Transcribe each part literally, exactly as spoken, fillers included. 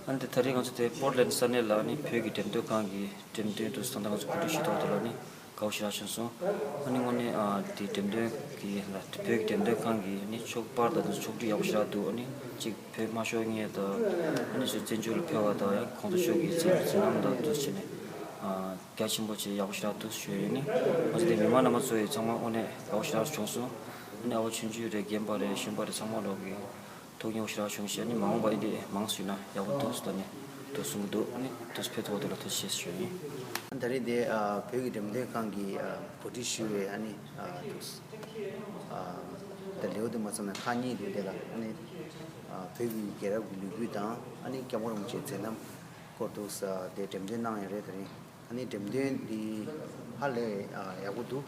ཨ་ནི་དེ་ད་རེས་ང་ཚོ་དེ་པོར་ལེན་ས་གནས་ལ་ནི་བོད་ཀྱི་འགྲེམས་སྟོན་ཁང་གི་འགྲེམས་སྟོན་དུ་ད་ལྟ་ང་ཚོ་གོ་སྒྲིག་ཞུས་ཐོག་དེ་ལ་ནི་དགའ་པོ་ཞེ་དྲག་བྱུང་སོང་། ཨ་ནི་དངོས་གནས་ཨ་དེ་འགྲེམས་སྟོན་གྱི་ལ་བོད་ཀྱི་འགྲེམས་སྟོན་ཁང་གི་ནི་ཕྱོགས་པར་དང་དེ་ཚོ་ཕྱོགས་སྒྲིག་ཡག་པོ་ཞེ་དྲག་འདུག་ཨ་ནི་གཅིག་བོད་དམར་ཤོག་ལྔས་དང་ཨ་ནི་ཚོ་བཙན་བྱོལ་ལ་ཕེབས་པ་དང་ཡང་གོང་ས་མཆོག་གི་མཛད་མཛད་རྣམ་དང་དུ་བྱས་ནས་ཨ་རྒྱ་ཆེན་པོ་བྱས་ཡག་པོ་ཞེ་དྲག་འདུག་ཞུ་ཡས་ཡིན། ང་ཚོ་དེ་མི་མང་རྣམ་པ་ཚོ་ཡི་ཚང་མ་དངོས་གནས་དགའ་པོ་ཞེ་དྲག་བྱུང་སོང་། ཨ་ནི་ཨ་བ་ཆུང་ཆུང་རེད། རྒན་པ་རེད། གཞོན་པ་རེད། ཚང་མ་ལོག་གི་ཐུགས་མཉེས་པོ་ཞེ་དྲག་བྱུང་ཞེས། ཨ་ནི་མ་འོངས་པ་ཨེ་འདྲས་མང་སུ་ཡིན་ན་ཡག་པོ་འདུག་ཟེར་ནས་དུ་གསུང་གི་འདུག་ཨ་ནི་དུ་ཕེབས་ཐུབ་པ་དེ་ལ་ཐུགས་རྗེ་ཆེ་ཞུ་ཡིན། ད་རེས་དེ་ཨ་བོད་ཀྱི་འགྲེམས་སྟོན་ཁང་གི་ཨ་གོ་སྒྲིག་ཞུས་པའི་ཨ་ནི་ཨ་དུ་ཨ་ད་ལེའུ་དེ་མ་ཚང་ན་ཁག་གཉིས་འདུག་དེ་ལ་ཨ་ནི་ཨ་བོད་ཀྱི་རྒྱལ་རབས་ཀྱི་ལོ་རྒྱུས་དང་ཨ་ནི་སྐྱབས་མགོན་རིན་པོ་ཆེའི་མཛད་རྣམ་སྐོར་དུ་ས་དེ་འགྲེམས་སྟོན་གནང་ཡོད་རེད། ད་རེས་ཨ་ནི་འགྲེམས་སྟོན་འདི་ཧ་ལས་ཨ་ཡག་པོ་འདུག་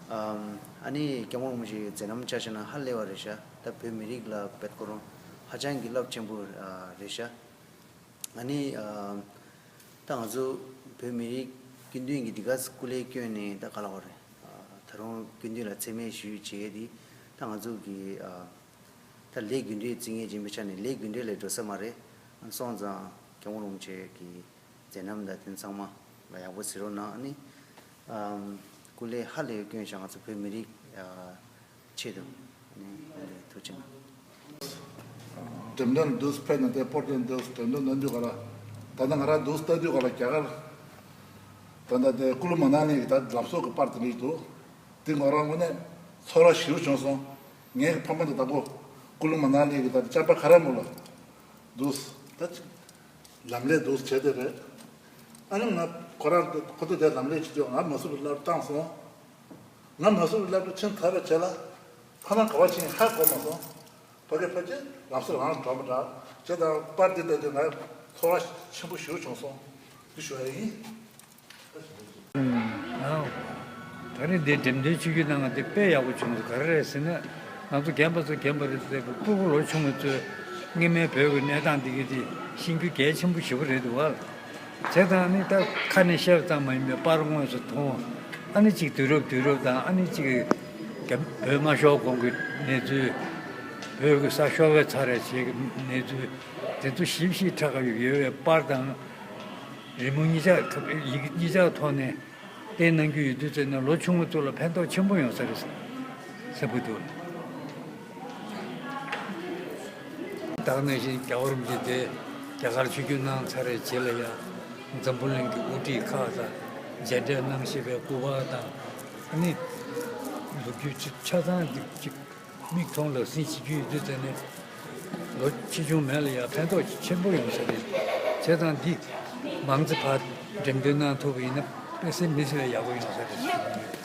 ཨམ་ཨ་ནི་སྐྱབས་མགོན་རིན་པོ་ཆེའི་མཛད་རྣམ་ཆ་བཞག་ན་ཧ་ལས་པ་རེད་ཤག་ད་བོད་མི་རིགས་ལ་བེད་ཁོ་རང་ཧ་ཅང་གི་རླབས་ཆེན་པོ་ཨ་རེད་ཤག་ཨ་ནི་ཨ་ད་ང་ཚོ་བོད་མི་རིགས་སྐྱིད་འདུན་གྱི་འདི་ག་སྐུ་ལས་བསྐྱོན་ནས་ད་ག་ལ་བ་རེད། ཨ་ད་རུང་སྐྱིད་འདུན་ལ་མཚན་སྨད་ཞུས་བྱས་དེ་ད་ང་ཚོ་གི་ཨ་ད་ལས་རྒྱུ་འབྲས་བརྩི་མཁན་ཅིག་ཡིན་པའི་ཆ་ནས་ལས་རྒྱུ་འབྲས་ལས་འགྲོ་ས་མ་རེད། སོང་ཙང་སྐྱབས་མགོན་རིན་པོ་ཆེ་གི་མཛད་རྣམ་དང་དེ་ཚང་མ་ལ་ཡག་པོ་གཟིགས་རོགས་གནང་། ཨ་ནི་ཨམ་སྐུ་ལས་ཧ་ལས་བསྐྱོན་ཤག་ང་ཚོ་བོད་མི་རིགས་ཨ་ཆེད་དུ་ཨ་ནི་ཨ་ནི་ཐུགས་རྗེ་གནང་། འགྲེམས་སྟོན་འདུག་ཕེབས་ནས་དེ་པོར་ཏོན་འདུག་འགྲེམས་སྟོན་གནང་དུས་ག་ལ་ད་ལྟ་ང་རང་འདུག་ལྟ་དུས་ག་ལ་རྒྱ་གར་ད་ལྟ་དེ་ཀུ་ལུ་མ་ན་ལི་གི་ད་ལམ་བཟོ་གི་པར་དེ་འདྲ་འདུག་དེ་ང་རང་དངོས་གནས་ཚོར་བ་ཞེ་པོ་བྱུང་སོང་། ངའི་ཕ་མ་དང་ད་ཁོ་ཀུ་ལུ་མ་ན་ལི་གི་ད་ལྟ་ཅམ་པ་ཁ་ར་མུ་ལ་འདུག་ད་ཅིག་ལམ་ལས་འདུག་བྱས་དེ་རེད། ཨ་ནི་ང་ཁོ་རང་ཁོ་ཚོ་དེ་ལམ་ལས་བྱེད་དུས་ང་མ་སུ་རི་སླེབས་བཏང་སོང་། ང་མ་སུ་རི་སླེབས་དུས་ཕྱིན་ཐར་བ་བྱས་ལ་ཁོ་རང་ག་བ་ཕྱིན་ཧ་གོ་མ་སོང་། ཕ་གི་ཕ་གི་ལམ་སུ་རང་གྲོལ་མ་འདྲ་བྱས་དང་པར་འདི་ལྟ་དུས་ང་ཚོར་བ་ཆེན་པོ་ཞེ་པོ་བྱུང་སོང་། འདི་ཞུ་ཡ་ཡིན། ད་རེས་འདི་འགྲེམས་སྟོན་ཆུ་རྒྱུན་གནང་བ་འདི་དཔེ་ཡག་པོ་བྱུང་སོང་། ག་རེ་རེད་ཟེར་ན། ང་ཚོ་རྒན་པ་ཚོ་རྒན་པ་རེད་ཟེར་གི་སྤུ་གུ་ལོ་ཆུང་བ་ཚོས་སྔོན་མའི་བོད་ཀྱི་གནས་སྟངས་འདི་གི་དེ་ཤེས་རྒྱུ་གལ་ཆེན་པོ་ཞེ་པོ་རེད་འདུག་བ། བྱས་ཙང་ནི་ད་ཁ་ནས་བཤད་པ་ཙམ་མ་ཡིན་པའི་པར་དངོས་སུ་མཐོང་། ཨ་ནི་གཅིག་དུས་རབས་དུས་རབས་དང་ཨ་ནི་གཅིག་རྒན་བོད་དམར་ཤོག་གོང་གི་གནས་ཚུལ། བོད་ཀྱི་ས་ཤོར་བའི་ཚར་རེད་བྱས་ཀྱི་གནས་ཚུལ་དེ་ཚོ་ཞིབ་ཞིབ་ཕྲ་ཡོད་པའི་པར་དང་། རི་མོ་གཉིས་ཆ་ཡི་གེ་གཉིས་ཆ་ཐོག་ནས་བསྟན་གནང་རྒྱུ་ཡོད་དུས་ཙམ་ན་ལོ་ཆུང་ངུ་ཚོ་ལ་ཕན་ཐོགས་ཆེན་པོ་ཡོང་ས་རེད་བསམ་གྱི་འདུག་ད་ག་ནང་བཞིན་རྒྱལ་བ་རིན་པོ་ཆེ་དེ་རྒྱ་གར་ཆིབས་བསྒྱུར་གནང་ཚར་བའི་རྗེས་ལ་ཡང་འཛམ་བུ་གླིང་གི་དབུ་ཁྲིད་ཁག་དང་མཇལ་འཕྲད་གནང་ཤེས་པའི་སྐུ་པར་དང་ཨ་ནི་ལོ་རྒྱུས་ཆ་ཆ་ཚང་གཅིག་མིག་མཐོང་ལག་ཟིན་བྱེད་རྒྱུ་ཡོད་དུས་ཙམ་ནས་ལོ་ཆེ་ཆུང་མེད་ལ་ཡང་ཕན་ཐོགས་ཆེན་པོ་ཡོང་ས་རེད། བྱས་ཙང་འདི་མང་ཙམ་ཕར་འགྲེམས་སྟོན་གནང་ཐུབ་པ་ཡིན་ན་དཔེ་སེམས་མི་སྲིད་པའི་ཡག་པོ་ཡོང་ས་རེད།